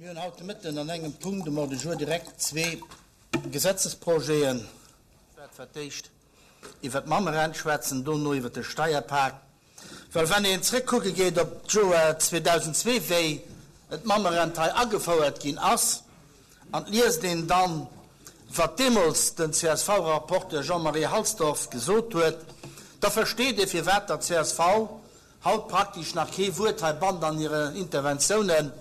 Mir hunn haut de Mëtten an engem Punkt um Ordre du jour direkt zwee Gesetzesprojeten. Ech wäert fir d'éischt iwwert d'Mammerent schwätzen, dono iwwert de Steierpak. Well wann een zrëckkucke geet op d'Joer 2002, wéi d'Mammerent hei agefouert ginn ass, an et liest een dann, wat deemools den CSV-Rapporteur Jean-Marie Halsdorf gesot huet, da versteet ee firwat datt csv haut praktesch nach kee Wuert heibannen an hiren Interventiounen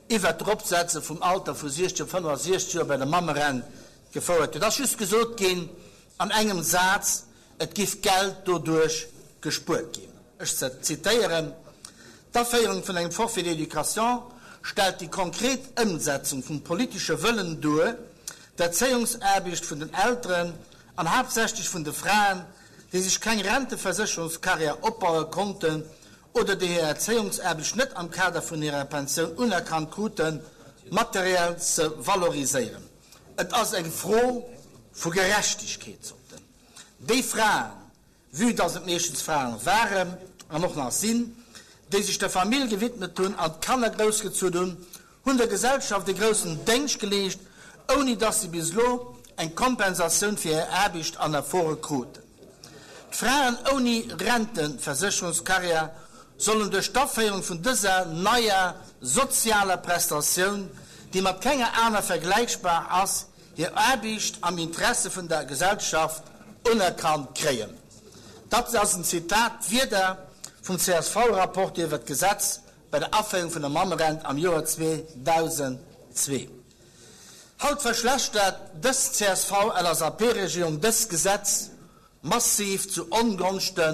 iwwert d'Eropsetze vum Alter vu 60 op 65 Joer bei der Mammerent gefouert huet. Et ass just gesot ginn an engem Saz, Et giff Geld doduerch gespuert ginn. Ech zitéieren, D'Aféierung vun engem Forfait d'éducation stellt déi konkret Ëmsetzung vum politesche Wëllen duer, d'Erzéiungsaarbecht vun den Elteren an haaptsächlech vun de Fraen, déi sech keng Renteversécherungskarriär opbaue konnten oder déi hir Erzéiungsaarbecht net am Kader vun hirer Pensioun unerkannt kruten, materiell ze valoriséieren. Et ass eng Fro vu Gerechtegkeet, sot en. Déi Fraen, vue dass et meeschtens Fraen waren an och nach sinn, déi sech der Famill gewidmet hunn an d'Kanner groussgezunn hunn, hunn der Gesellschaft e groussen Déngscht geleescht, ouni dass si bis elo eng Kompensatioun fir hir Aarbecht an Efforte kruten. D'Fraen ouni Renteversécherungskarriär sollen duerch d'Aféierung vun dëser neier sozialer Prestatioun, déi mat kenger aner vergläichbar ass, hir Aarbecht am Interesse vun der Gesellschaft unerkannt kréien. Dat ass en Zitat, d'Wierder vum CSV-Rapporteur iwwer d'Gesetz bei der Aféierung vun der Mammerent am Joer 2002. Haut verschlechtert dës CSV-LSAP-Regierung dëst Gesetz massiv zu Ongonschte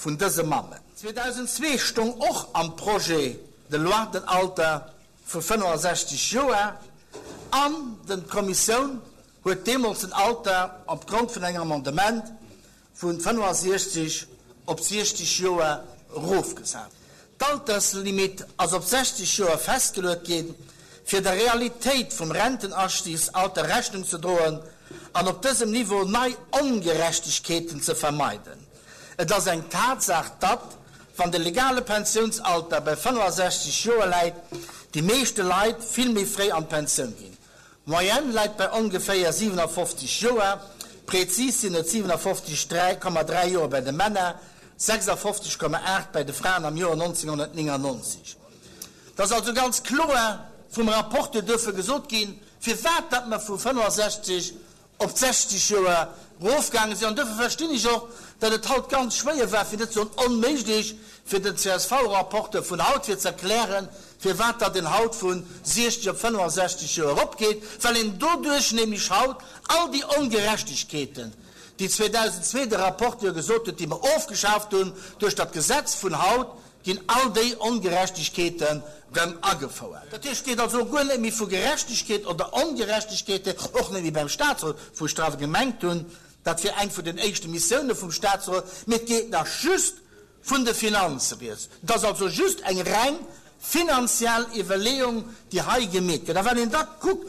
vun dëse Mammen. 2002 stong och am Projet de loi den Alter vu 65 Joer an den d'Kommissioun huet deemools den Alter opgrond vun engem Amendement vu 65 op 60 Joer erofgesat. D'Alterslimit ass op 60 Joer festgeluet ginn, fir der Realitéit vum Rentenastigsalter Rechnung ze droen an op dësem Niveau nei Ongerechtegkeeten ze vermeiden. Et ass eng Tatsaach, datt, wann de legale Pensiounsalter bei 65 Joer läit, déi meeschte Leit vill méi fréi an d'Pensioun ginn. D'Moyenne läit bei ongeféier 57 Joer, prezis sinn et 57,3 Joer bei de Männer, 56,8 bei de Fraen am Joer 1999. Et ass also ganz kloer vum Rapporteur duerfir gesot ginn, firwat datt mer vu 65 op 60 Joer erofgaange sinn. An duerfir verstinn ech och, datt et haut ganz schwéier war, fir net ze soen onméiglech, fir den CSV-Rapporteur vun haut fir ze erklären, firwat datt een haut vu 60 op 65 Joer eropgeet, well een doduerch nämlech haut all déi Ongerechtegkeeten, déi 2002 de Rapporteur gesot huet, déi mer ofgeschaaft hunn duerch dat Gesetz vun haut, ginn all déi Ongerechtegkeeten rëm agefouert. Dat heescht, et geet also guer net méi vu Gerechtegkeet oder Ongerechtegkeeten, och net méi beim Statsrot, wou ech dra gemengt hunn, dat wier eng vun den éischte Missioune vum Statsrot, mee et geet nach just vun de Finanze rieds. Et ass also just eng reng finanziell Iwwerleeung, déi hei gemeet gëtt. A wann een da kuckt,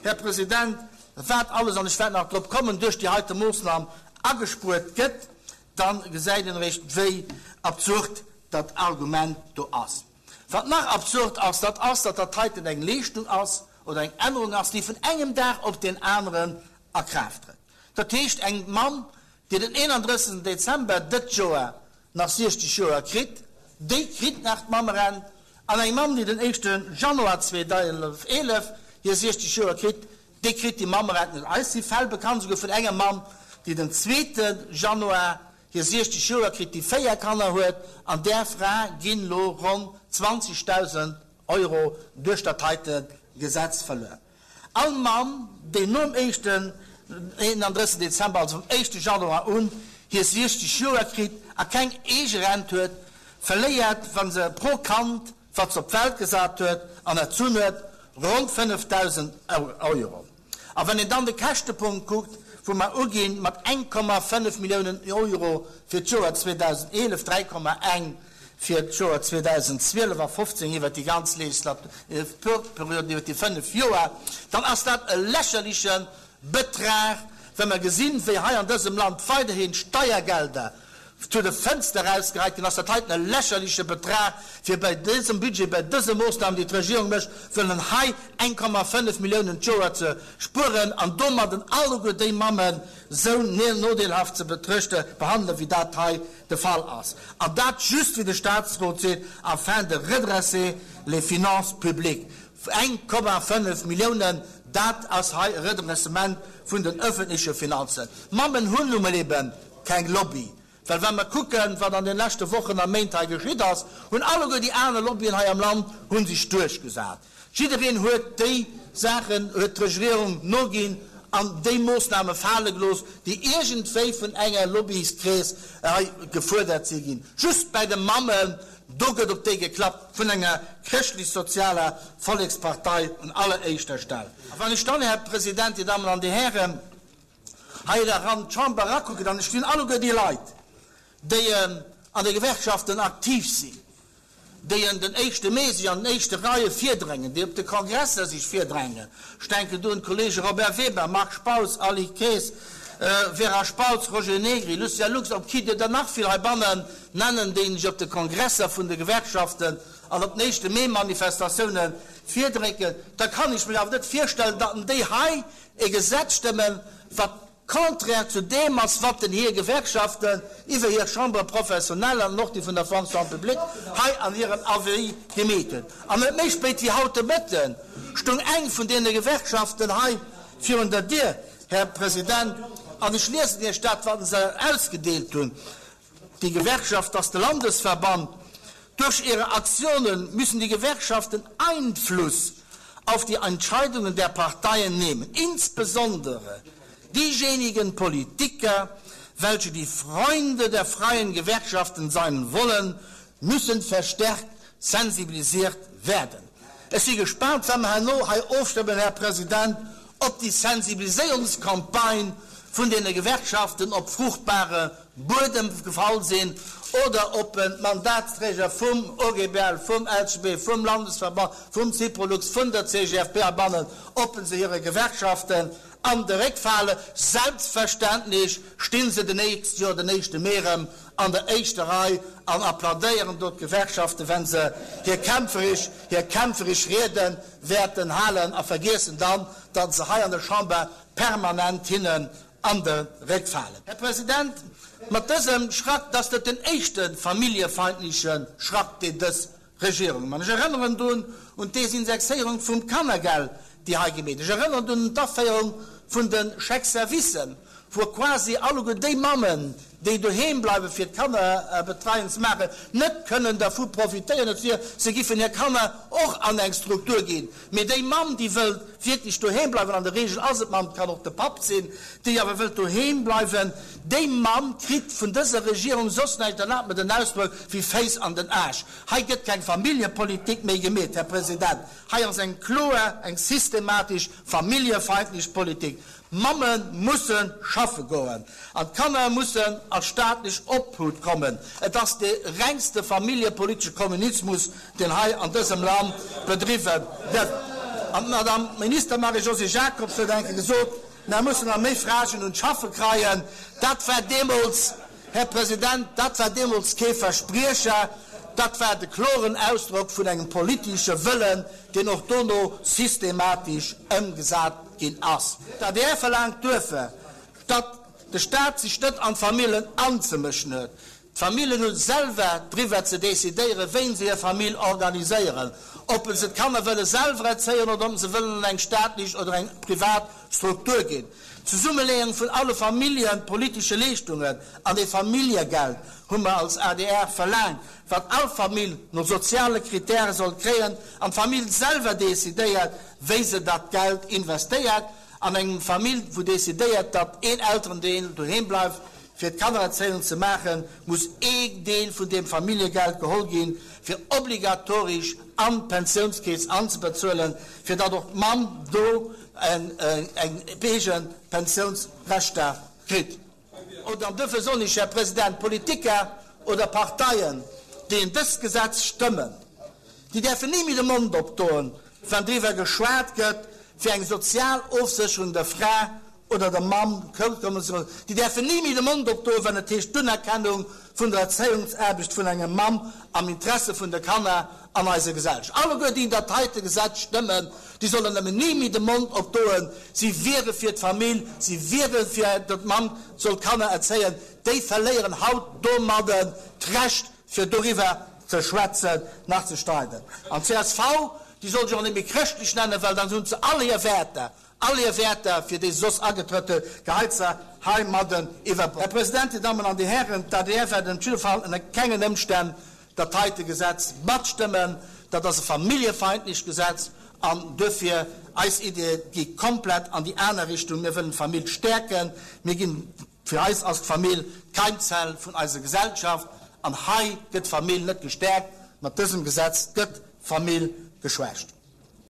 Här President, wat alles, an ech wäert nach drop kommen, duerch déi heite Moossnam agespuert gëtt, Dann gesäit een eréischt wéi absurd dat Argument do ass. Wat nach absurd ass, dat ass, datt dat heiten eng Leeschtung ass oder eng Ännerung ass, déi vun engem Dag op deen aneren a Kraaft trëtt. Dat heescht, eng Mamm, déi den 31. Dezember dëtt Joer nach 60 Joer kritt, déi kritt nach d'Mammerent, an eng Mamm, déi den éischte Januar 2011 hir 60 Joer kritt, Déi kritt déi Mammerent net. Eis si Fäll bekannt, esouguer vun enger Mamm, déi den zweete Januar hir 60 Joer kritt, déi 4 Kanner huet, an där Fra ginn elo ronn 20.000 Euro duerch dat heite Gesetz verluer. All Mamm, déi nom éischten 31 Dezember, also vum éischte Januar un, hir 60 Joer kritt a keng eege Rent huet, verléiert, wa se pro Kand wat se op d'Welt gesat huet an erzunn huet, ronn 5.000 Euro. A wann een dann de Käschtepunkt kuckt, wou mer uginn mat 1,5 Milliounen Euro fir d'Joer 2011, 3,1 fir d'Joer 2012 a 15 iwwert déi ganz Legislaturperiod, iwwert déi fënnf Joer, dann ass dat e lächerliche Betrag, wa mer gesinn, wéi hei an dësem Land weiderhin d'Steiergelder. Zu de Fënster erausgeheit ginn, ass dat heiten e lächerleche Betrag, fir bei dësem Budget, bei dëse Moossnamen, déi d'Regierung mécht, wëllen hei 1,5 Milliounen d'Joer ze spueren an domadden alleguer déi Mammen esou nodeelhaft ze betruechte, behandelen, wéi dat hei de Fall ass. An dat just, wéi de Statsrot seet, afin de redresser les finances publiques. 1,5 Milliounen, dat ass hei e Redressement vun den öffentleche Finanzen. D'Mammen hunn nu mol eben Keng Lobby. Well wa mer kucken, wat an den leschte Wochen a Méint hei geschitt ass, hunn alleguer déi aner Lobbyen hei am Land hu sech duerchgesat. Jiddereen huet déi Saachen, huet d'Regierung noginn an déi Moossname fale gelooss, déi iergendwéi vun enger Lobbyskrees hei gefuerdert si ginn. Just bäi de Mammen, do gëtt op déi geklappt vun enger chrëschtlech-sozialer Vollekspartei un alleréischter Stell. A wann ech dann, Här President, Dir Dammen an Dir Hären, hei eran d'Chamber erakucken, an et stinn alleguer déi Leit, déi an de Gewerkschaften aktiv sinn, déi en den éischte Mee sech an den éischte Reie virdrängen, déi op de Kongresser sech virdrängen, ech denken do un d'Kollege Robert Weber, Marc Spautz, Aly Kaes, Vera Spautz, Roger Negri, Lucien Lux, op qui Dir der nach vill heibannen nennen, déi sech op de Kongresser vun de Gewerkschaften an op den éischte Mee-Manifestatioune virdrécken, da kann ech mir awer net virstellen, datt déi hei E Gesetz stëmmen, wat contraire zu deem ass, wat den hir Gewerkschaften iwwer hir Chambres professionnelles an och déi vun der Fonction publique hei an hirem Avis gemeet hunn. An net méi spéit wéi haut de Mëtte stung eng vun deene Gewerkschaften hei virun der Dier, Här President, an ech liesen Iech dat, wat se ausgedeelt hunn, Déi Gewerkschaft ass de Landesverband. Durch ihre Aktionen müssen die Gewerkschaften Einfluss auf die Entscheidungen der Parteien nehmen, insbesondere diejenigen Politiker, welche die Freunde der freien Gewerkschaften sein wollen, müssen verstärkt sensibilisiert werden. Ech si gespaant, wa mer herno hei ofstëmmen, Här President, ob déi Sensibiliséierungscampagne vun deene Gewerkschaften op fruchtbare Buedem gefall sinn oder ob d'Mandatsträger vum OGBL, vum LCGB, vum Landesverband, vum Syprolux, vun der CGFP heibannen, ob se hire Gewerkschaften an de Réck falen. Selbstverständlech sti se den nächst Joer den éischte Mee erëm an der éischter Rei an applaudéieren do d'Gewerkschaften, wenn se hir kämpferisch, hir kämpferisch Riede wäerten halen a vergiessen dann, datt se hei an der Chamber permanent hinnen an de Réck falen. Här President, mat dësem Schrack, dass dat den éischte familljefeindleche Schrack, deen dës Regierung, man ech erënneren drun un d'Desindexéierung vum Kannergeld, déi hei gemeet, ech erënneren drun un d'Aféierung vun de Chèques-servicen, wou quasi alleguer déi Mammen, déi doheem bleiwe fir d'Kannerbetreiung ze maachen, net kënnen dervu profitéieren, et wier, se giffen hir Kanner och an eng Struktur ginn. Mee déi Mamm, déi wëllt wierklech doheem bleiwen, an der Regel ass et d'Mamm, et kann och de Papp sinn, déi awer wëllt doheem bleiwen, déi Mamm kritt vun dëser Regierung soss näischt, erlaabt mer den Ausdrock, wéi Féiss an den Aarsch. Hei gëtt keng Familljepolitik méi gemeet, Här President, hei ass eng kloer, eng systematesch familljefeindlech Politik. D'Mamme musse schaffe goen an d'Kanner mussen a staatlech Obhut kommen. Et ass dee rengste familljepolitesche Kommunismus, deen hei an dësem Land bedriwwe gëtt. An d'Madame Minister Marie-Josée Jacobs huet eng Kéier gesot, Mer mussen nach méi Fragen un d'Schaffe kreien. Dat war deemools, Här President, dat war deemools kee Verspriecher, dat war de kloren Ausdrock vun engem politesche Wëllen, deen och dono systematesch ëmgesat ginn ass. D'adr verlaangt duerfir, datt de Staat sech net an d'Famillen anzemëschen huet. D'Famillen hu selwer driwwer ze decidéieren, wéi se hir Famill organiséieren, ob se d'Kanner wëlle selwer erzéien oder ob se wëllen an eng staatlech oder eng privat Struktur ginn. D'Zesummeleeung vun alle familljepolitesche Leeschtungen an ee Familljegeld hu mer als adr verlaangt, wat all Famill no soziale Kritäre soll kréien an d'Famill selwer decidéiert, wéi se dat Geld investéiert. An engem Famill, wou decidéiert, datt een Elterendeel doheem bleift, fir d'Kannererzéiung ze maachen, muss ee Deel vun deem Familljegeld geholl ginn, fir obligatoresch an d'Pensiounskeess anzebezuelen, fir datt och d'Mamm do eng eege Pensiounsrechter kritt. Oder, an duerfir soen ech, Här President, Politiker oder Parteien, déi en dëst Gesetz stëmmen, déi däerfen ni méi de Mond opdoen, wann driwwer geschwat gëtt, fir eng sozial Ofsécherung der Fra. oder der Mamm zoukommen soll, déi däerfen ni méi de Mond opdoen, wann et heescht d'Unerkennung vun der Erzéiungsaarbecht vun enger Mamm am Interesse vun de Kanner an eiser Gesellschaft. Alleguer déi dat heite Gesetz stëmmen, déi sollen nëmmen ni méi de Mond opdoen, si wiere fir d'Famill, si wiere fir datt d'Mamm soll d'Kanner erzéien, déi verléieren haut domadden d'Recht fir doriwwer ze schwätzen, nach ze streiden. An d'CSV, déi soll sech och net méi chrëschtlech nennen, well dann hunn se all hir Wäerter, All hir Wäerter, fir déi se soss agetrëtt hunn, geheit se heimadden iwwer Bord. Här President, Dir Dammen an Dir Hären, d'ADR wäert op jidde Fall ënner kengen Ëmstänn dat heite Gesetz matstëmmen. Dat ass e familljefeindlecht Gesetz an duerfir, eis Ideeë gi komplett an déi aner Richtung. Mir wëllen d'Famill stäerken. Mir ginn, fir eis ass d'Famill d'Keimzell vun eiser Gesellschaft an hei gëtt d'Famill net gestäerkt. Mat dësem Gesetz gëtt d'Famill geschwächt.